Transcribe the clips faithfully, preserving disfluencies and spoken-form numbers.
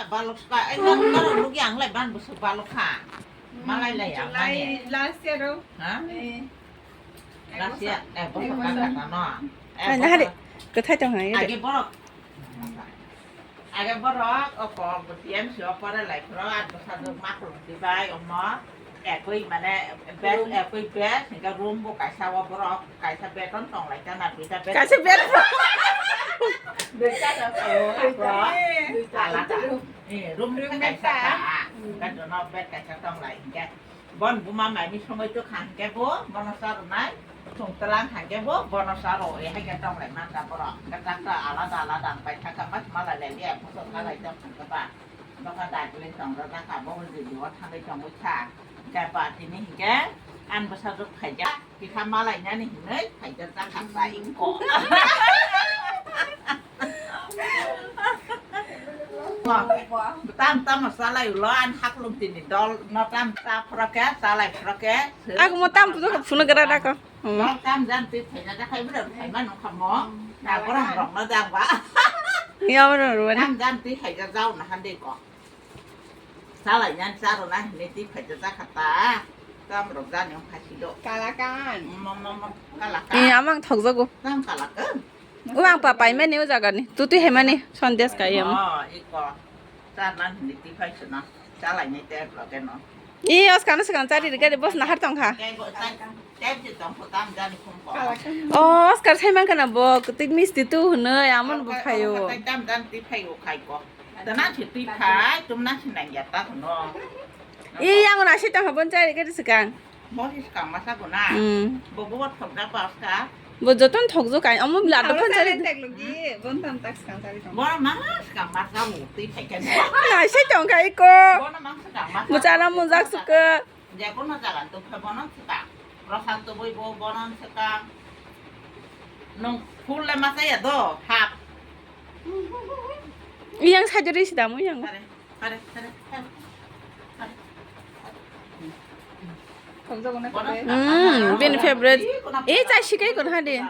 Balok sa, eh, nang, nang, nang, ang lai ban busuk balok ha. Malai lai ang July mani. Last year o. Ha? Eh. Last year, eh, bosok ka kata no. Eh, Ai, nahari, bosok. Kwthai tong hai. Age borok. Age borok, o ko, T M C o pore lai pro, at bosok mak rok di bai, omo. Ekoi mane bed, ekoi bed, hingke room bo kaisa o borok, kaisa bed on tong lai jana, duita bed. Kaisa bed. Duita bed o, duita. Alada. Eh, room, room kaisa bed ta. Bed no bed kaisa tong lai hingke. Bon buma mai ni somoi to khang ke bo, bono sa ro nai. Song telang khang ke bo, bono sa ro, eh, hai ke tong lai man ta borok. Hingke tak ta alada, alada ang pai thang ka mas mala le le, bosok ka lai tong khang ke ba. Nokha dagli tong rw jakha, bo hwnwi video o thangwi tongwi kha. Hwnkhe ba tini hinkhe ani bwsajwk phaijak, kisa malainani hinwi phaijak jakha ta ingko. Tam tamo chalai ulo ani haklung tini dol no tam ta phwrwk khe, chalai phwrwk khe. Agmo tam phunuk gra dako. Hmm. Tam jan twi phaina da khai bwrang phaima nung kha mo. Na borang rok no jang ba. Ya borang rok. Tam jan twi phaija jao na hande ko. Chalai nyan charo na hine twi phaija ja kha ta. Tam rok jani ong khasi do. Kalakan. Mo mo mo kalakan. Eh, amang thok jago. Tam kalakan. Uang pa pai mani o jaga ni. Tu twi hai mani sondes kai am. Oh, iko. Charnan hindi tiphai suna. Chalai ni tep lage no. I Oscar no swkang chari rwgari bos nahar tong kha. Tep je tong kho tam jani khum ko. O Oscar sai man khana bo kwtwi misti tu hwnwi amon bo phaio. Tam jan tiphai o khai ko. Tana si tiphai tum na si nang ya ta no. I yang na si tong kha bon chari rwgari swkang. Bo si swkang masa bo na. Hmm. Bo bo thok da pa Oscar. Bo joton thokjak kai, omo bila to phan sari. Tek logi, bon tam tak skang sari tong. Bo ma skang ma sa mu twi thai kan. Na sai tong kai ko. Bo na mang skang ma sa. Muchara mujak suka. Je kono jagan to pha bono suka. Prasad to boi bo bono suka. Nong full le ma sa ya do, hap. Yang sajari sidamu yang. Are. Hmm, bini favorite. Eh, chai sikai kon hadi.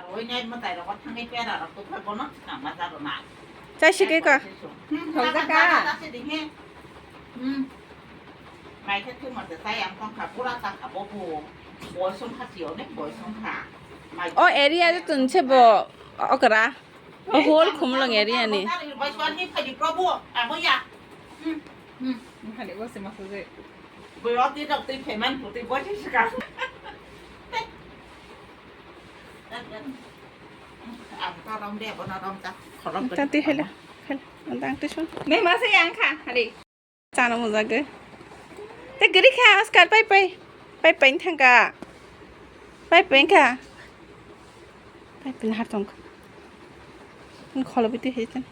Chai sikai ka. O area de tun se bo okra. O whole Khumulwng area ni. Bai suan ni phaidi Prabhu, abo ya. Hmm, hmm. Hai, bo se masa je. Bai o ti dok tei pheman puti bo si sika. Ang ta rom de, bo na rom ta. Khorok ta ti hela. Hela, ang ta ti sun. Ne masa yang kha, hari. Chana mujagwi. Tei kwrwi kha, Oscar, pai pai. Pai pai wng thangkha. Pai pai wngkha. Pai pai nahar tongkha. Kholo biti hai tong.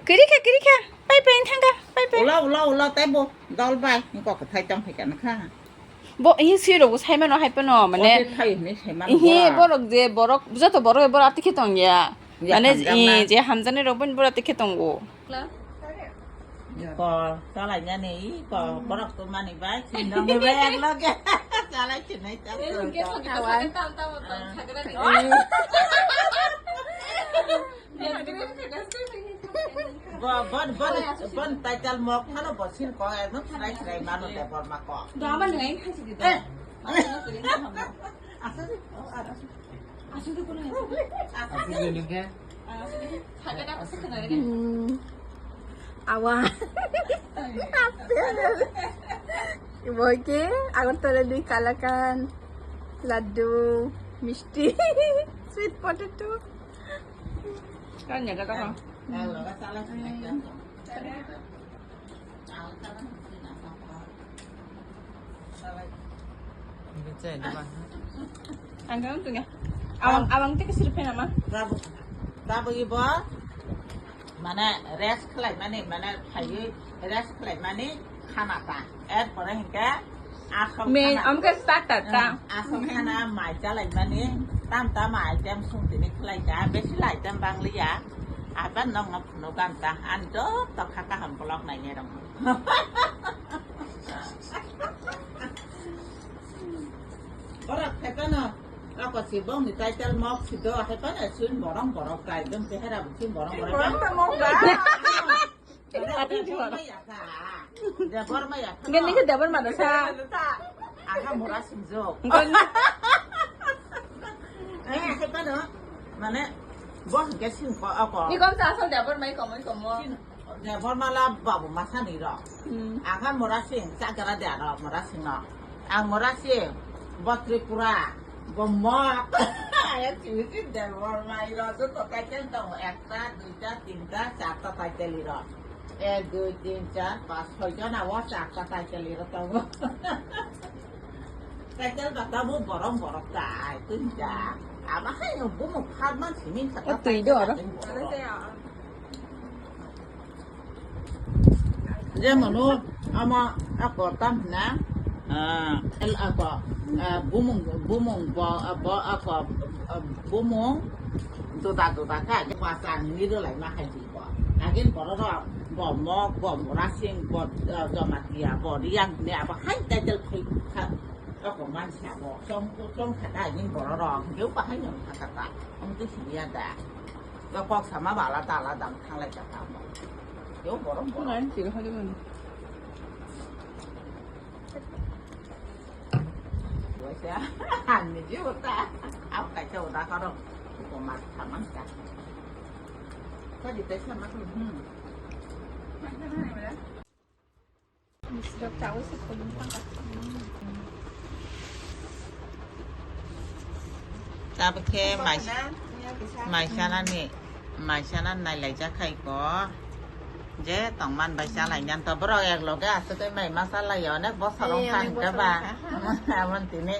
Kwrwi kha, kwrwi kha. Pai pai wng thangkha. Pai pai. Ula, ula, ula, tei bo dol bai. Kok thai tong phai kana kha. Bo, ihi sui rok bo sai mano hai phano, mane, Ote thai hinwi sai mano ihi ba. Borok je, borok, joto borok, borok atwi khe tong ya. Ya, mane, hamjaknai. I, je hamjaknai rok boni borok atwi khe tongo. Ko, chalai nani, ko, borok to mani bai, sindong bai, ek loge. Chalai chinai chal. Bo, bon, bon, bon, title mok, mano bo sin ko, ekdom srai srai mano de, borma ko. Dama ngai khasi di. Eh. Asli, oh, asli. Asli ko ngai. Asli ko ngai. Asli. Thaka da, asli ko ngai. Hmm. Awa. Ibo ke, Agartala ni kalakan, laddu, misti, sweet potato. Kan ya, kata. Ang kan tunga. Awang, awang tike sirpe nama? Rabu, rabu ibo. Mane rest khlai mani, mane phaiwi rest khlai mani khana ta. Er pore hinkhe asok main khana. Amkhe starter ta. Hmm, asok khana mai chalai mani tam tam item sung tini khlai ta. Besi la item bang liya. Aban nong no phunu gan ta. An joto kha kaham vlog nai ne rong. Ora kheta no. Ako si bong ni title mok si do, hai pa na sun borong borok kai, dong si hera bu sun borong borok. Borong ta mok ba? Ati di borong. Debor ma ya ka. Debor ma ya ka. Gini ke debor ma dosa. Aha mura sinjo. Gini. Eh, hai pa no. Mane, bo hingke sin ko, ako. Ni kom sa asal debor mai komoi komo. Sin. Debor mala babu masani ro. Hmm. Ang kha Murasing, chakra de aro Murasing no. Ang Murasing, bo Tripura, bo Mok. Ayang simi si Debor mai ro, joto title tongo, ekta, duita, tinta, charta title ro. Ek, dui, tin, char, pas, soi jona o charta title ro tongo. Title ba tabuk borok borok tai, twi ja. Aba hai no bumung phatman simi kha. O twi do aro. Jemon o ama ako tam hina, ah, el ako, ah, bumung, bumung bo, bo ako, ah, bumung juda juda kha, je pasang ni ro lai ma hai di bo. Again borok rok bo Mok, bo Murasing, bo, ah, Jamatia, bo Riang ni abo hai title khai kha. Ako man sa bo, chong, chong kha ta ni borok rok, je bahai no kha ta, ang to sini ada. Kok sama bala ta la dam thang lai ta ta mo. Yo borok borok. Ngai, siro hadi mani. Waisa, ani je uta. Au kai cha uta karo. Ko mat thaman ka. Ka di ta sama tu. Hmm. Tabuk khe maisa, maisa nani, maisa nani nailaijak khai ko. Je tongman bai chalai nyan to borok ek loge aswk mai ma chalai onek bosor wng kha hingke ba. Amon tini.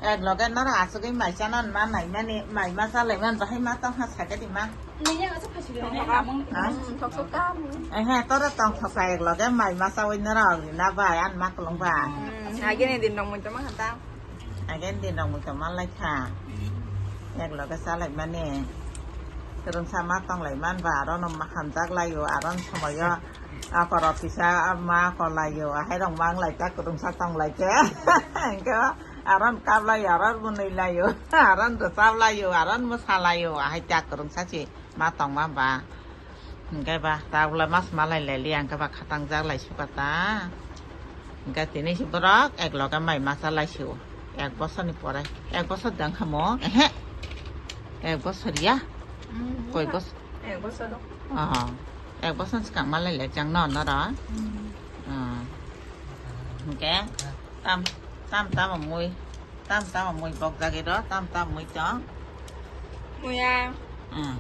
Ek loge norok asugwi mai chana ma nai mani, mai ma chalai man bahai ma tong ha sakhe di ma. Nini ang asuk khasi gani. Ha? Hmm, thok sok ka. Eh, he, toro tong thok ka ek loge mai ma chawi norok rina bai an ma kolong ba. Hmm, agini din rok mui tongma kha ta. Agini din rok mui tongma lai kha. Ek loge chalai mani. Kwrwngsa ma tong lai man ba, aro no ma hamjak lai o, aro no somoyo. Akorok kisa ma kolai o, ahai rok mang lai ta, kwrwngsa tong lai khe. Hingke aron kap lai o, aron mwnwi lai o, aron rwchap lai o, aron mwsa lai o, ahai ta kwrwngsa se ma tongma ba. Hingke ba tabuk le mas ma lai lai li, hingke ba khatang jak lai suka ta. Hingke tini si borok ek loge mai ma cha lai si o. Ek bosor ni pore, ek bosor dang kha mo, ehe. Ek bosor ya? Hmm, koi bosor? Ek bosor do. Oh, ek bosor swkang ma lai le chang no, noro? Hmm. Ah. Hingke tam, tam, tam mui, tam, tam mui bok jagui ro, tam, tam mui tong. Muya. Hmm.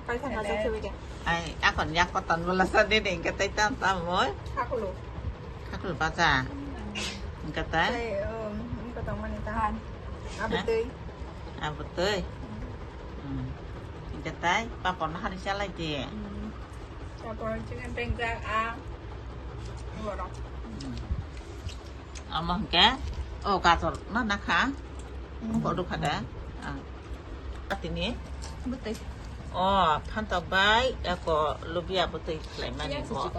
Paisa na sa sewe ke. Ai, akon yak koton bola sa de de, hingke tai tam, tam mui. Khakulu. Khakulu bacha. Hingke tai? Tai, um, hingke tong mani ta. Hah? Abotoi. Abotoi. Hmm. Hingke tai, papor no hari chalai di. Hmm. Papor chicken pengjak a. Borok. Hmm. Omo hingke, o gajor no nakha. Hmm. Bodo kha de. Ah. Atini? Bwtwi. O, phantok bai, eko lubia bwtwi khlaimani bo.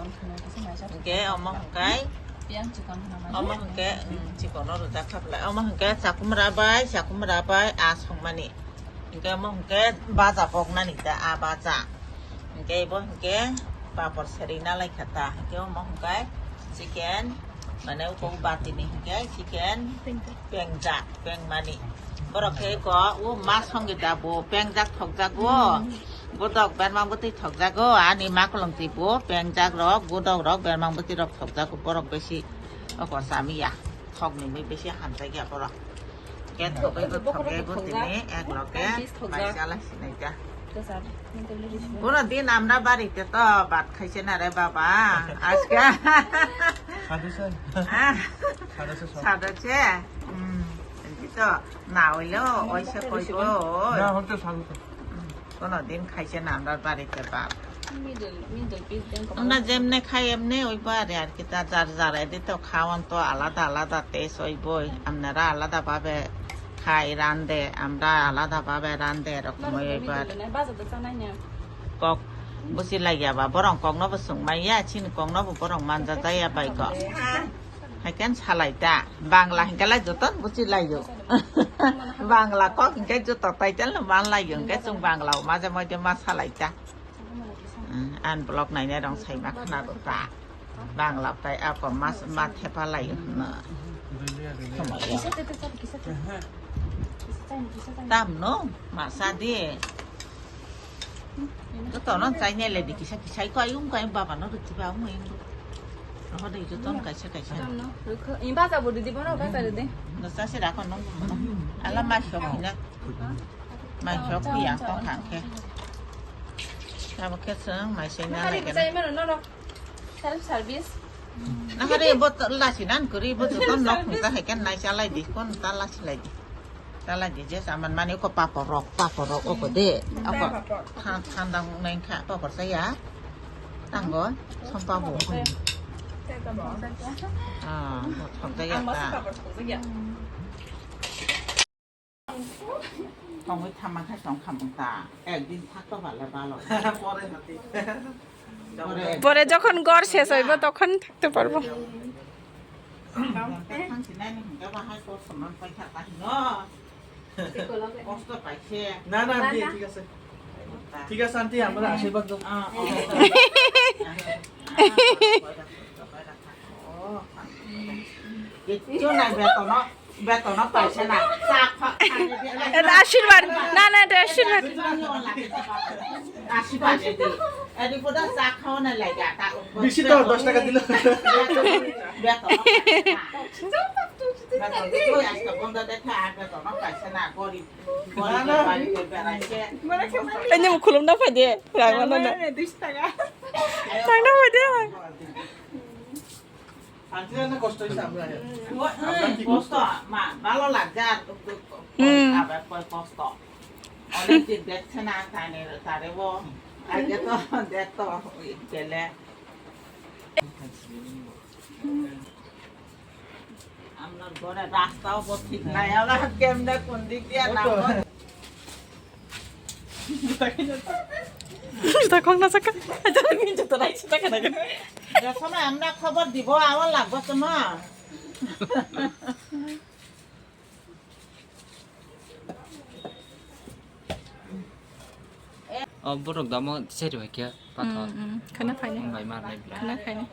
Hingke omo hingkai? Omo hingke, mm, chikon no rwjak kha belai. Omo hingke chakumra bai, chakumra bai, a songmani. Hingke omo hingke baja poknani ta, a baja. Hingke bo hingke papor seri nalai kha ta. Hingke omo hingkai chicken. Mane uko batini hingke chicken pengjak, pengmani. Borok khe ko o ma songwi da bo pengjak thokjago. Godok bermang bwtwi thokjago, ani makolong twi bo pengjak rok, godok rok, bermang bwtwi rok thokjago. Borok besi oko chamiya, thokni mui besi hamjakya borok. Khe thogwi bo thogwi bo tini ek loge bai chala sinai kha. Kono din amra barite to bhat khaise na re baba. Ajka. Sadu se. Ah. Sadu se sab. Sadu se. Hmm. Enti to na oilo oise koi ko. Na hote sadu to. Hmm. Kono din khaise na amra barite bhat. Middle, middle piece den ko. Amra jemne khai emne oi bare ar ki ta jar jar edi to khawan to alada alada taste oi boi. Amnara alada babe khai rande, amra alada babe rande, erokom oi bar. Bazar da chanai na. Kok busi laiya ba, borong kok no bo sung maiya, chini kok no bo borong manja jaya bai kok. Haiken salai ta. Bangla hingke lai joton buchi laio. Bangla kok hingke joto title no man laio. Hingke chwng Bangla o maje moide ma salai ta. Hmm, an blog naina rong sai ma khna do ta. Bangla tai ako mas ma thepa laio hwnna. Tam no ma sa di. Joto no chai ne le di kisa kisa ko ayung ko ayung baba no rwti ba ayung ayung. Roho de joto no kaisa kaisa. Ini baca bodo di mana baca deh. No sa se da ko no. Ala ma shop ina. Ma shop yang tong khang khe. Abo khe seng mai se na lai kena. Self service. Nahare bo to lasi nan kuri bo to ton nok ta hai kan nai chalai di kon ta lasi lai di. Chalai di je saman mani ko papor rok papor rok oko de. Oko than than dang nai kha papor saya. Tanggo sompa bo. Ah, thok da ya ta. Tongwi thamma khe tong khamung ta. Ekdin thak to bale balo. Pore hati. Pore jokhon gor ses hoibo tokhon thakte parbo. Thangsi nai ni hingke bahai kor soman pai thak ta hino. Kosto paise. না না আন্টি ঠিক আছে। ঠিক আছে আন্টি, আমরা আশীর্বাদ দাও। Ah, oh. Ah, oh. Kichu nai betono. Betono paisa na. Sa kha. Eta আশীর্বাদ. না না, এটা আশীর্বাদ. আশীর্বাদ এদি। এদি কোদা চা খাও না লাগা তা। বেশি তো দশ টাকা দিল। Betono paisa na. Betono paisa na, gorib. Gorib bari beraise. Ini mau kulum na pade. Rang mana na? বিশ টাকা। Rang na pade. Kosто, ma, bhalo lagjar. Hmm. Abar koi kosto. Onek din dekhche na, tane, tare bo. Age to, dekh to, gele. Amnar ghore rasta o bo thik nai, amnar kemne kun dik diya na. Juta khong na saka. Aja ni juta nai saka na. Jasona amna khobor dibo, awan lagbo tuma. O borok damo seri bai khe pathor. Hmm, hmm. Khana phaini. Bai mar nai. Khana phaini.